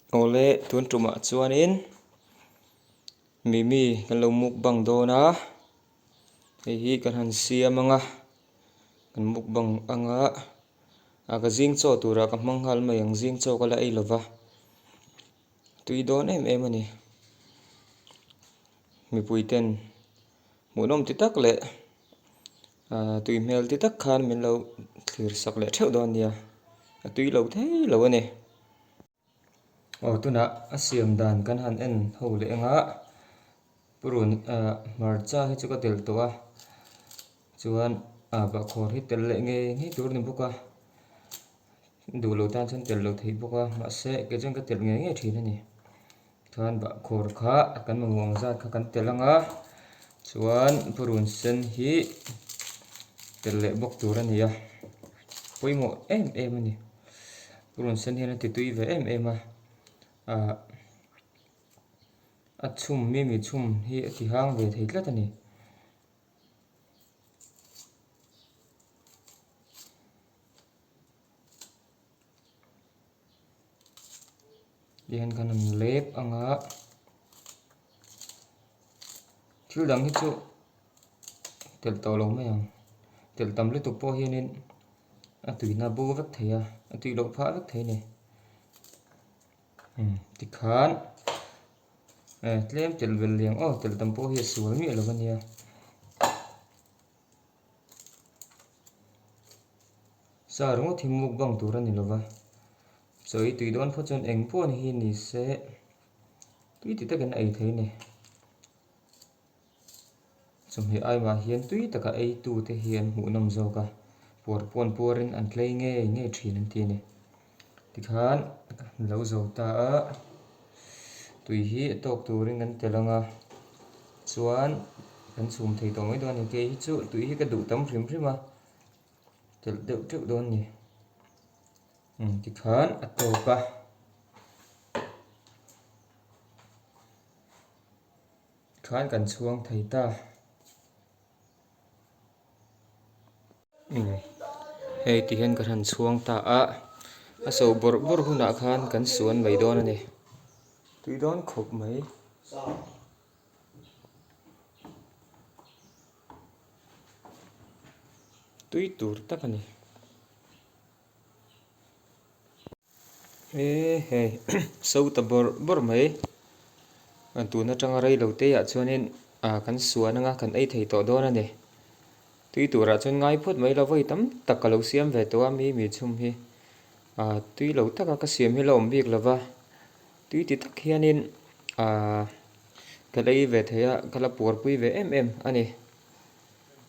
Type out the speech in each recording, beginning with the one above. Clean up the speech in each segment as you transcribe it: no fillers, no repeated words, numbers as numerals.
Awle tun tumah chuanin mimi kan lo mukbang dawn a hei hi kan han siam ang a kan mukbang ang a a ka zing chaw turah ka hmang nghal mai ang zing chaw ka la ei lova tui dawn em em a ni mipui ten hmuhnawm ti tak leh ahh tui hmel ti tak khan min lo thlir sak leh theuh dawn nia a tui lo thei lo a ni. Aw tunah a siam dan kan han en ho leh eng a purun ahh hmarcha hi chu ka telh tawh a chuan ah bahkhawr hi telh leh ngei ngei tur a ni bawk a duh lo tan chuan telh loh theih bawk a mahse kei chuan ka telh ngei ngei thin a ni. Chuan bahkhawr kha kan mamawh ang zat kha kan telh ang a chuan purun sen hi telh leh bawk tur a ni a pawimawh em em a ni purun sen hian a ti tui ve em em a ah a chhum mimi chhum hi a ti hang ve thei tlat a ni. Tihian kan han lep ang a thil dang hi chu telh tawh lo mai ang telh tam lutuk pawh hianin a tuina bo vek thei a a tui loh phah vek thei a ni umm tikhan eh tlem telh belh liang aw telh tam pawh hi a sual miah lo a nia. Sa ringawt hi mukbang tur a ni lo va, chawi tui dawn phawt chuan eng pawh hi ni se tui ti takin a ei thei a ni. Chawhmeh aimah hian tui taka ei tu te hi an hmuhnawm zawk a, puar pawn puarin an tlei ngei ngei thin an ti a ni. Tikhan an lo zo ta a, tui hi a tawk turin kan telh ang a, chuan kan chhum thei tawh mai dawn a ni. Kei hi chu tui hi ka duh tam hrim hrim a, telh deuh teuh dawn a ni. Umm tikhan a tawk a. Tikhan kan chhuang thei ta. Hei ti hian ka han chhuang ta a, a so bawrh bawrh hunah khan kan suan mai dawn a ni. Tui dawn khawp mai. Tui tur tak a ni. E hei so ta bawrh bawrh mai tun atanga rei lo te ah chuanin ah kan suan anga kan ei thei tawh dawn a ni tui turah chuan ngai phawt mai lo vawi tam tak ka lo siam ve tawh a mi mi chhum hi ah tui lo taka ka siam hi la awm bik lo va tui ti tak hianin ah ka lei ve thei a ka la puarpui ve em em a ni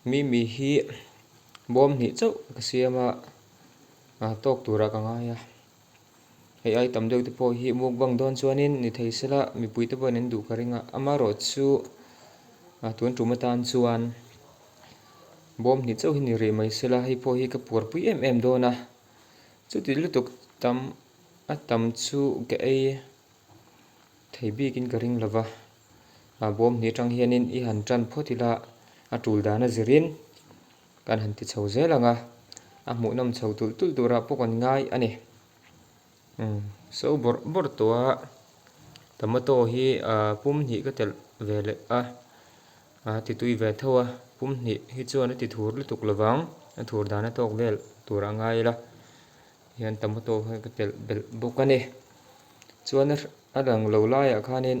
mi mi hi bawm hnih chauh ka siam a. Ah tawk turah ka ngai a, hei ai tam deuh te pawh hi mukbang dawn chuanin ni thei sela mipui te pawhin an duh ka ring a, amaherawh chu ah tun tum atan chuan bawm hnih chauh hi ni rih mai sela hei pawh hi ka puarpui em em dawn a, chuti lutuk tam a tam chu ka ei thei bikin ka ring lova, ah bawm hnih atang hianin i han tan phawt ila a tul dan a zirin. Kan han ti chho zel ang a, a hmuhnawm chho tulh tulh turah pawh kan ngai a ni. Umm so bawrh bawrh tawh a, tomato hi ah pum hnih ka telh ve leh a, a ti tui ve tho a, pum hnih hi chuan a ti thur lutuk lovang, a thur dan a tawk vel tur a ngai ila, hian tomato hi ka telh belh bawk a ni. Chuan a lang lo laiah khanin.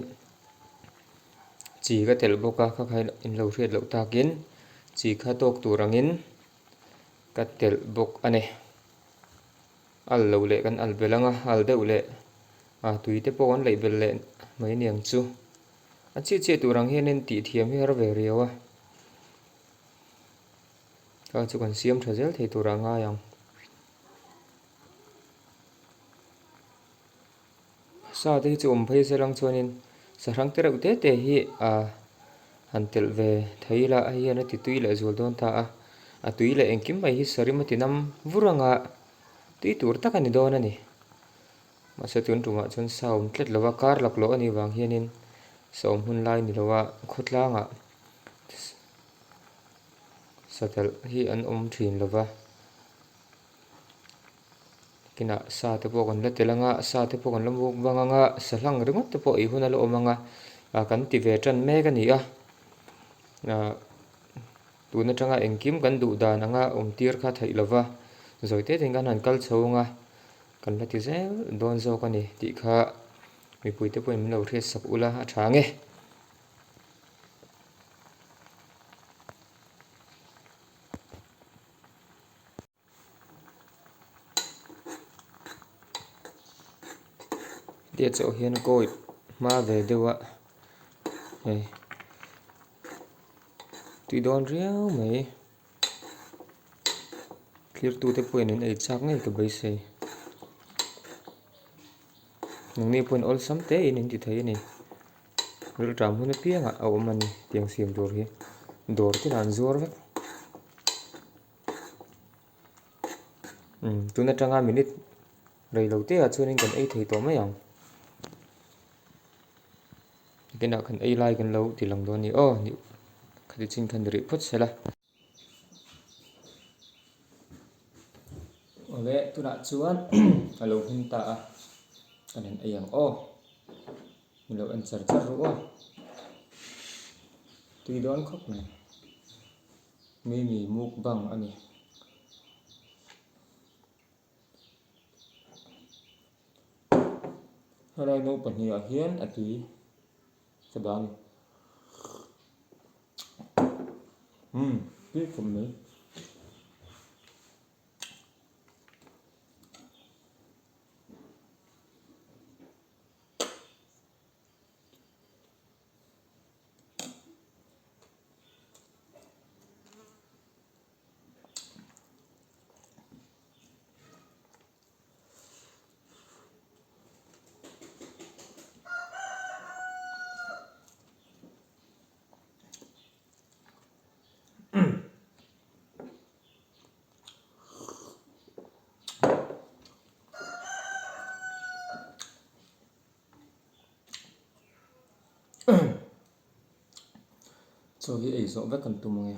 Chi ka telh bawk a kha kha in lo hriat loh takin chi kha tawk tur angin ka telh bawk a ni. Al lo leh kan al belh ang a, al deuh leh ah tui te pawh kan leih belh leh mai aniang chu. A chiah chiah tur ang hianin tih thiam hi har ve riau a, kha chu kan siam tha zel thei turah a ngai ang. Sa te hi chu awm phei se lang chuanin sahrang te reuh te te hi ah han telh ve thei ila hei hian a ti tui leh zual dawn ta a, a tui leh engkim mai hi sarim a ti nam vur anga tui tur tak a ni dawn a ni. Mahse tun tumah chuan sa awm tlat lo a, kar laklawh a nih vang hianin sa awm hun lai ni lo a khawtlangah sa telh hi an awm thin lo va. Kinah sa te pawh kan la tel anga, sa te pawh kan la muk bang anga, sa hlang ringawt te pawh ei hun a la awm anga, ah kan ti ve tan mek a ni a. Ah tun atanga engkim kan duh dan anga awm tir kha theih lova, zawi te ten kan han kal chho anga, kan la ti zel dawn zawk a ni tih kha mipui te pawhin min lo hriat sak ula a tha ang e. Hetia chauh hian kawi hma ve deuh a hei tui dawn riau mai thlirtute pawhin an ei chak ngei ka beisei nangni pawhin awlsam te in in ti thei a ni rilṭam hun apiangah a awm a ni tiang siam tur hi dawr te lah an zuar vek. Umm tun atanga minute rei lo te ah chuanin kan ei thei tawh mai ang kinah kan ei lai kan lo ti lang dawn a ni aw khati chin khan rih phawt se la. Awle tunah chuan a lo hmin ta a kan han ei ang aw min lo en char char rawh aw tui dawn khawp mai. Mimi mukbang a ni. Helai no pahnihah hian a tui ka dah a ni. Umm tui khawp mai. Chaw hi ei zawh vek kan tum ang e.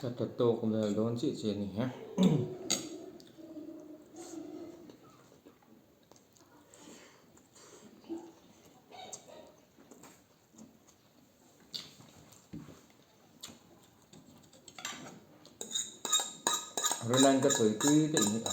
Ka ta tawk vel dawn chiah chiah a ni he. Rinaiin ka sawi tui daih mai a.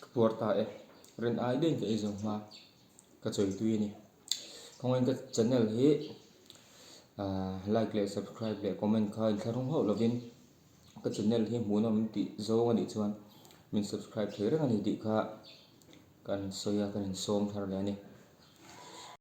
Ka puar ta e, rin ai daih ka ei zo hma, ka chawi tui a ni. Khawngain ka channel hi ahh like leh subscribe leh comment kha inthlahrung hauh lovin ka channel hi hmuhnawm tih zawng a nih chuan min subscribe thei reng a ni tih kha kan sawi a, kan insawm thar leh a ni.